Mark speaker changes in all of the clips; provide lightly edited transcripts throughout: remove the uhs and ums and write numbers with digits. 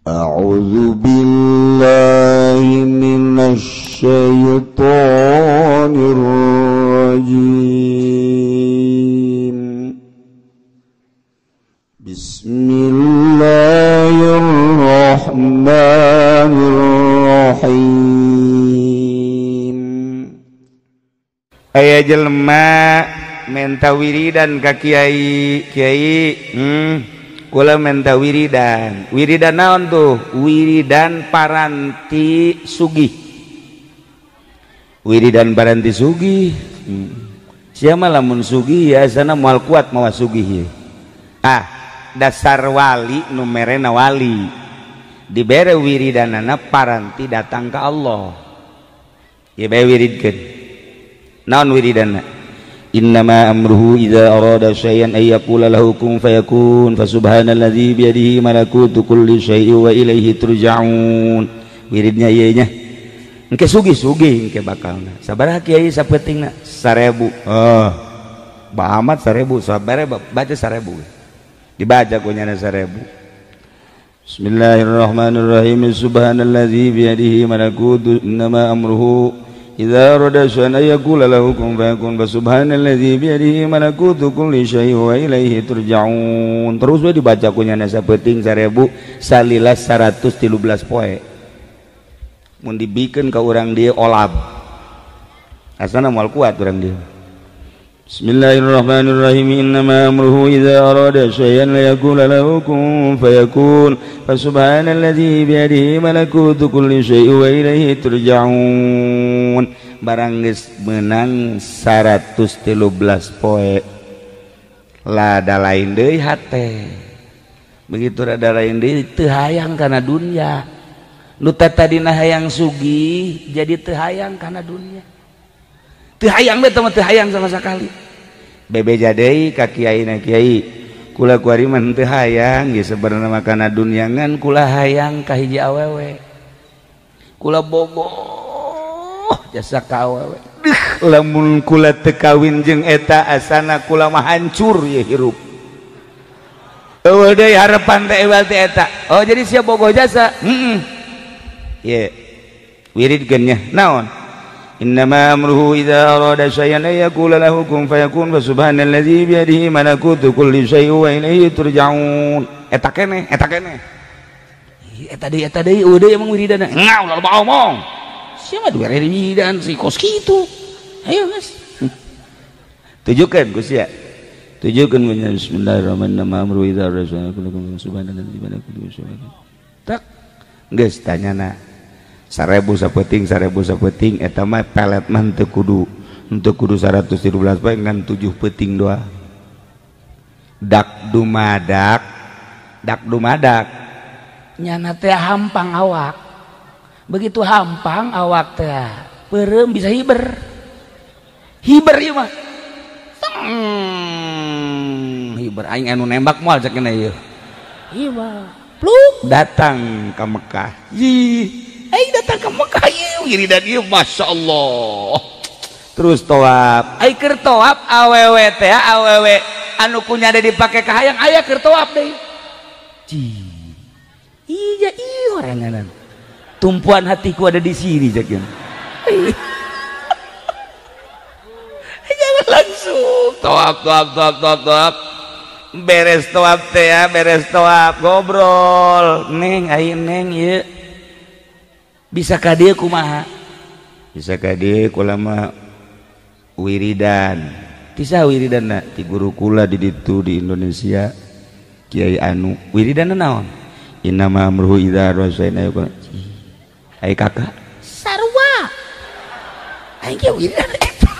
Speaker 1: A'udzu billahi minasy syaithanir rajim. Bismillahirrahmanirrahim.
Speaker 2: Aya jelema menta wiridan ka kiai, kiai, kula menta wiridan. Wiridan naon tuh? Wiridan paranti sugih. Wiridan paranti sugih. Siapa lamun sugih ya sana moal kuat mawa sugih. Ah, dasar wali nu merena wali. Dibere wiridanana paranti datang ka Allah. Ieu bae wiridkeun. Naon wiridanna? Innama amruhu idza arada syai'an ay yaqula lahu kun fayakun fa subhanalladzi biyadihi malakutu kulli syai'in wa ilaihi turja'un. Wiridnya ieu nya. Engke sugih-sugih engke bakalna. Sabaraha kiai sapeutingna? 1000. Oh. Ba amat 1000, sabaraha baca 1000. Dibaca ku nyana 1000. Bismillahirrahmanirrahim. Subhanalladzi biyadihi malakutu innama amruhu idza arada syai'an ay yaqula lahu kun fayakun fa subhanalladzi biyadihi malakutu kulli syai'in wa ilaihi turja'un. Terus we dibaca ku nyana sapeuting 1000 salila 113 poe. Mun dibikeun ka urang dieu olab. Asana moal kuat urang dieu. Bismillahirrahmanirrahim. Innama amruhu idza arada syai'an la yaqula lahu kun fayakun fa subhanalladzi biyadihi malakutu kulli syai'in wa ilaihi turja'un. Barang geus meunang 113 poe lada lain deui hate. Begitu rada lain deui teu hayang kana dunya. Nu tadina hayang sugih jadi teu hayang kana dunya. Teu hayang we teh teu hayang sama sekali. Bebeja deui ka kiai na kiai kula kuari mah teu hayang geus sebenarna mah kana dunya ngan kula hayang ka hiji awewe. Kula bogoh jasa ka awewe. Deuh lamun kula teu kawin jeung eta asana kula mah hancur ye hirup. Eueuh deui harepan teh ewal teh eta. Oh jadi sia bogoh jasa. Heeh. Ye wiridkeun nya naon? Innama amruhu idza arada syai'an ay yaqula lahu kun fayakun fa subhanalladzi biyadihi malakutu kulli syai'in wa ilaihi turja'un. Eta keneh, eta keneh. Eta deui eueuh deui emang wiridana. Ngau loba omong. Sia mah dua wiridan si kos kitu. Ayo geus. Tujukeun ku sia. Tujukeun ku bismillahirrahmanirrahim. Amruhu idza arada syai'an ay subhanalladzi biyadihi malakutu kulli syai'in. Tak geus tanyana. 1000 sapeuting 1000 sapeuting eta mah pelet mah teu kudu 113 poe ngan 7 peuting doa. Dak dumadak dak dumadak
Speaker 3: nyana teh hampang awak. Begitu hampang awak teh peureum bisa hiber. Hiber ieu mah.
Speaker 2: Hiber aing anu nembak moal cek na ieu.
Speaker 3: Hiber. Pluk
Speaker 2: datang ka Mekah. Ih aing datang ke Mekah ieu wiridan ieu masyaallah. Terus tawaf. Ai keur tawaf awewe teh awewe anu kunyada dipake ka hayang aya keur tawaf deui. Cih. Iya ieu oranganan. Tumpuan hatiku ada di sini cek ieu. Jangan langsung tawaf tawaf tawaf tawaf tawaf. Beres tawaf teh ya, beres tawaf ngobrol. Neng ai neng ieu. Bisa ka dieu kumaha? Bisa ka dieu kula mah wiridan. Ti saha wiridanna? Ti guru kula di ditu di Indonesia Kiai anu. Wiridanna naon? Innama amruhu idza arada syai'an ay yaqula. Ai kakak
Speaker 3: sarua. Aing ge wiridan eta.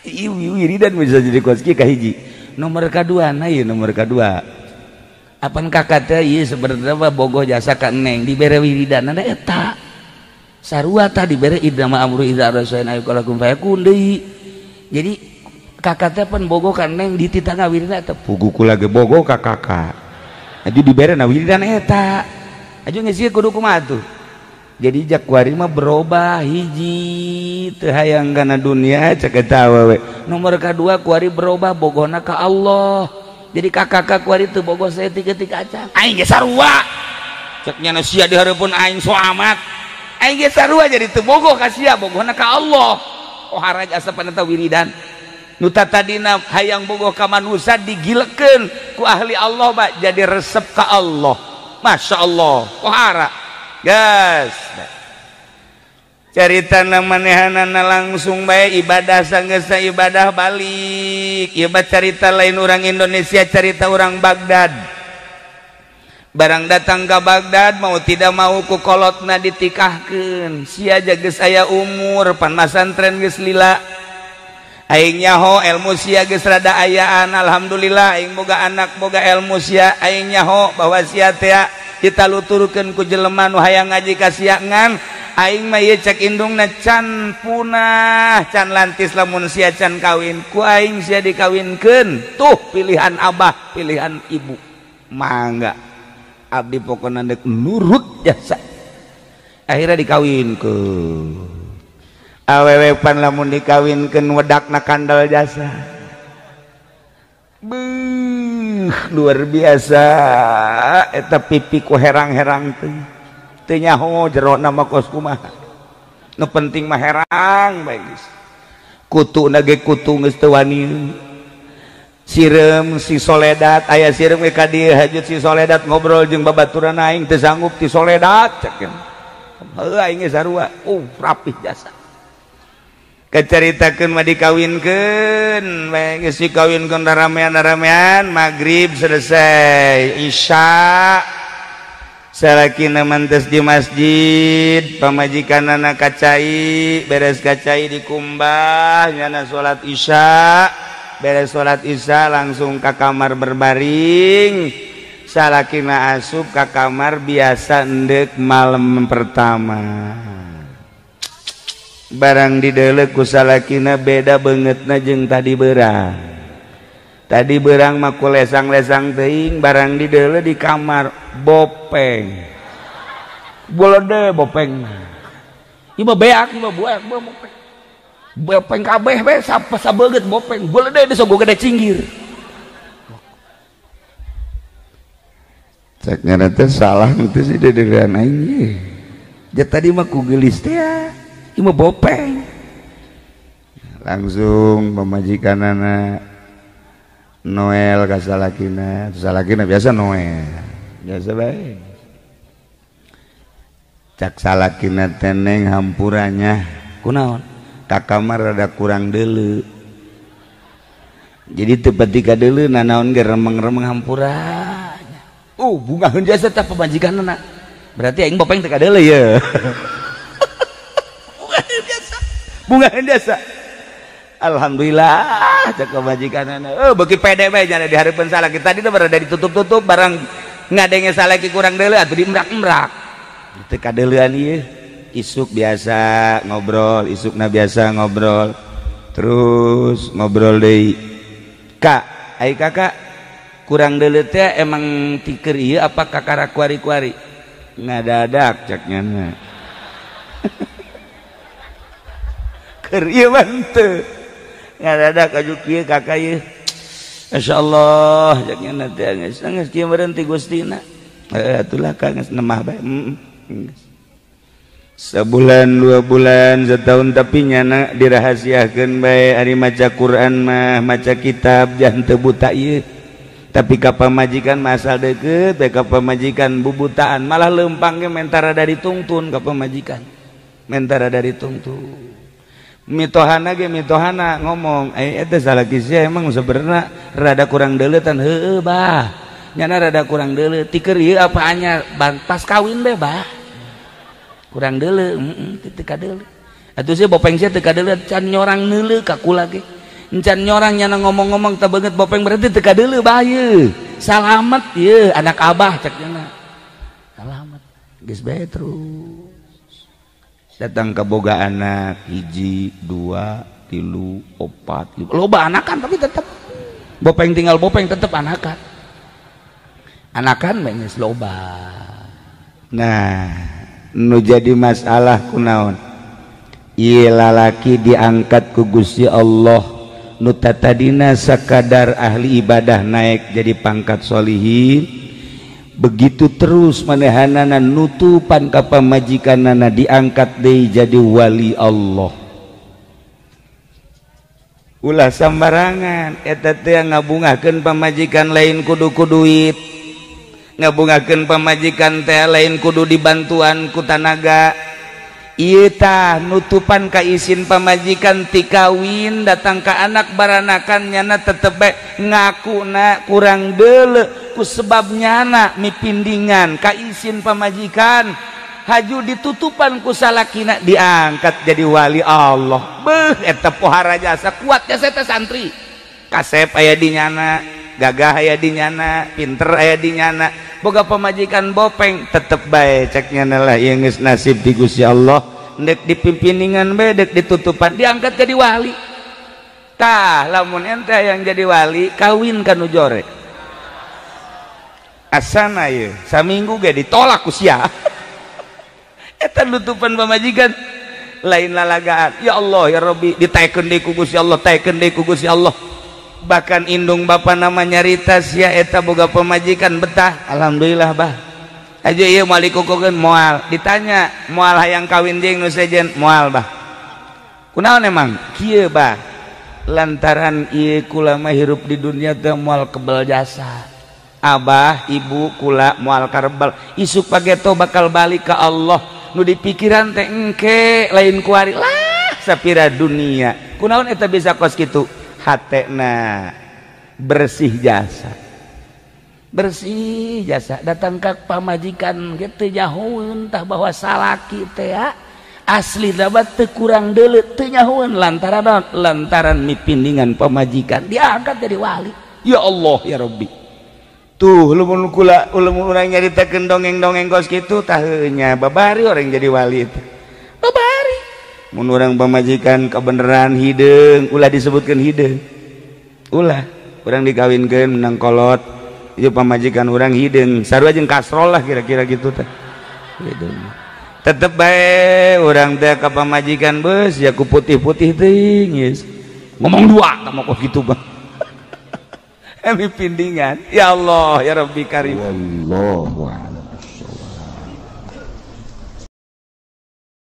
Speaker 2: Ieu wiridan bisa jadi kos kieu kahiji. Nomor kadua na ieu nomor kadua. Apan kakak teh ieu sebenarnya mah bogoh jasa ka neng dibere wiridanna eta. Sarua tah dibere idama amru idza arada syai'an ay yaqula kun fayakun deui. Jadi kakak teh pan bogoh ka neng dititah wiridan eta. Pugu kula ge bogoh ka kakak. Aju dibere na wiridan eta. Aju geus ieu kudu kumaha tuh. Jadi jak kuari mah berubah hiji teu hayang kana dunia cek eta awewe. Nomor kadua kuari berubah bogohna ka Allah.
Speaker 3: Jadi kakak kuari teu bogoh saeutik-eutik acan. Aing ge sarua. Cek nyana sia di hareupeun aing so amat. Aing ge sarua jadi teu bogoh ka sia, bogohna ka Allah. Oh haraj asapan eta wiridan. Nu tadina hayang bogoh ka manusa digilekeun ku ahli Allah ba jadi resep ka Allah. Masya Allah, kohara. Gas. Carita manehanana langsung bae ibadah sanggeusna ibadah balik. Ieu mah carita lain orang Indonesia, carita orang Baghdad. Barang datang ke Baghdad mau tidak mau ku kolotna ditikahkeun. Sia geus aya umur pan masantren geus lila. Aing nyaho ilmu sia geus rada ayaan, alhamdulillah aing boga anak boga ilmu sia, aing nyaho bahwa sia teh ditaluturkeun ku jelema nu hayang ngaji ka sia ngan aing mah ieu cek indungna can punah can lantis lamun sia can kawin ku aing sia dikawinkeun. Tuh pilihan abah, pilihan ibu. Mangga abdi pokona deuk nurut jasa. Akhirnya dikawinkeun. Awewe pan lamun dikawinkeun wedakna kandel jasa. Beuh, luar biasa eta pipi ku herang-herang teh. Teu nyaho jerona mah kos kumaha. Nu penting mah herang bae geus. Kutuna ge kutu geus teu wani. Sireum si Soledat aya sireum ge ka dieu hajut si Soledat ngobrol jeung babaturan aing teu sanggup ti Soledat cek. Heuh aing ge sarua. Rapih jasa. Keceritakeun mah dikawinkeun bae geus dikawinkeun ramean-ramean magrib selesai isya salakina mentes di masjid pamajikanana kacai beres kacai dikumbah nyana salat isya beres salat isya langsung ka kamar berbaring salakina asup ka kamar biasa endek malam pertama. Barang didelek ku salakina beda beungeutna jeung tadi berang. Tadi berang mah ku lesang-lesang teuing, barang didelek di kamar bopeng. Bolode bopeng. Ieu mah beak, ieu mah buak, bopeng. Bopeng kabeh we sabeungeut bopeng. Bolode geus gede cinggir.
Speaker 1: Cek nyana teh salah teh sih dedegan aing ye.
Speaker 3: Ja tadi mah ku geulis teh ya. Ieu bopeng.
Speaker 1: Langsung pamajikanana Noel ka salakina, salakina biasa Noel. Biasa bae. Cak salakina teneng hampuranya.
Speaker 3: Kunaon?
Speaker 1: Ka kamar rada kurang deuleu. Jadi teu pati ka deuleu nanaon ge remeng-remeng
Speaker 3: hampuranya. Bungaheun jasa tah pamajikanana. Berarti aing bopeng teu ka deuleu ye.
Speaker 1: Bunga jasa. Alhamdulillah cek pamajikanana. Beuki pede bae jana di hareupeun salaki tadi teh berada ditutup-tutup barang ngadenge salaki kurang deuleu atuh diemrak-emrak. Teu kadeuleuan ieu. Isuk biasa ngobrol, isukna biasa ngobrol. Terus ngobrol deui. Kak, ai kakak kurang deuleu teh emang tiker ieu apa kakara kuari-kuari? Ngadadak cek nyana. Keur ieu mah henteu. Ngadadak aju kieu kakak ieu. Masyaallah cek nyana teh geus geus kieu meureun ti Gustina. Heuh atulah ka geus nemah bae. Sebulan, 2 bulan, setahun tapi nyana dirahasiakeun bae ari maca Quran mah, maca kitab jangan teu buta ieu. Tapi ka pamajikan mah asal deukeut bae ka pamajikan bubutaan malah leumpang ge mentara dari tungtun ka pamajikan. Mentara dari tungtun. Mitohana ge mitohana ngomong, eta salaki sia emang sebenarnya rada kurang deuleutan heueuh bah. Nyana rada kurang deuleu, tiker ieu apa anyar pas kawin be bah. Kurang deuleu, teu kadeuleu. Atuh sia bopeng sia teu kadeuleu can nyorang neuleu ka kula ge. Encan nyorang nyana ngomong-ngomong teu beungeut bopeng berarti teu kadeuleu bah ieu. Salamet ieu anak abah cek nyana. Salamet. Geus bae terus. Datang ke boga anak 1, 2, 3, 4, 5. Loba anakan tapi tetep bopeng tinggal bopeng tetep anakan. Anakan geus loba. Nah, nu jadi masalah kunaon? Ieu lalaki diangkat ku Gusti Allah Nu tadina sakadar ahli ibadah naik jadi pangkat solihin. Begitu terus manehanana nutupan ka pamajikanana diangkat deui jadi wali Allah. Ulah sambarangan eta teh ngabungahkeun pamajikan lain kudu ku duit, ngabungahkeun pamajikan teh lain kudu dibantuan ku tanaga. Ieu tah nutupan ka isin pamajikan ti kawin datang ka anak baranakan nyana tetep bae ngakuna kurang deuleu ku sebab nyana mipindingan ka isin pamajikan haju ditutupan ku salakina diangkat jadi wali Allah. Beuh eta pohara jasa kuat jasa eta santri. Kasep aya di nyana, gagah aya di nyana, pinter aya di nyana, boga pamajikan bopeng tetep bae cek nyana lah ieu geus nasib di Gusti Allah. Ndek dipimpiningan bae dek ditutupan diangkat jadi wali. Tah lamun ente yang jadi wali kawin ka nu jore. Asana ieu saminggu ge ditolak ku sia. Eta nutupan pamajikan lain lalagaan. Ya Allah ya Rabbi ditaekeun deui ku Gusti Allah, taekeun deui ku Gusti Allah. Bahkan indung bapa nama nyarita sia eta boga pamajikan betah. Alhamdulillah bah. Aja ieu moal dikukukeun moal. Ditanya moal hayang kawin jeung nu sejen moal bah. Kunaon emang? Kieu bah. Lantaran ieu kula mah hirup di dunia teh moal kebel jasa. Abah ibu kula moal karebel. Isuk pageto bakal balik ka Allah. Nu dipikiran teh engke lain kuari lah sapira dunia. Kunaon eta bisa kos kitu? Hatena bersih jasa, bersih jasa datang ka pamajikan gitu nyahoeun tah bahwa salaki teh asli dapat teu kurang deuleu teu nyahoeun lantaran lantaran mipindingan pamajikan diangkat jadi wali. Ya Allah ya Rabbi. Tuh lamun kula lamun urang nyaritakeun dongeng-dongeng kos kitu tah nya babari orang jadi wali teh. Babari mun urang pamajikan kebeneran hideung ulah disebutkeun hideung. Ulah urang dikawinkeun menang kolot ieu pamajikan urang hideung sarua jeung kasrol lah kira-kira gitu teh. Hideung. Tetep bae urang teh ka pamajikan beus ya ku putih-putih teuing geus. Ngomong dua tah mah kos kitu bang. Pindingan ya Allah ya Rabbi karim.
Speaker 2: Wallahu a'lam.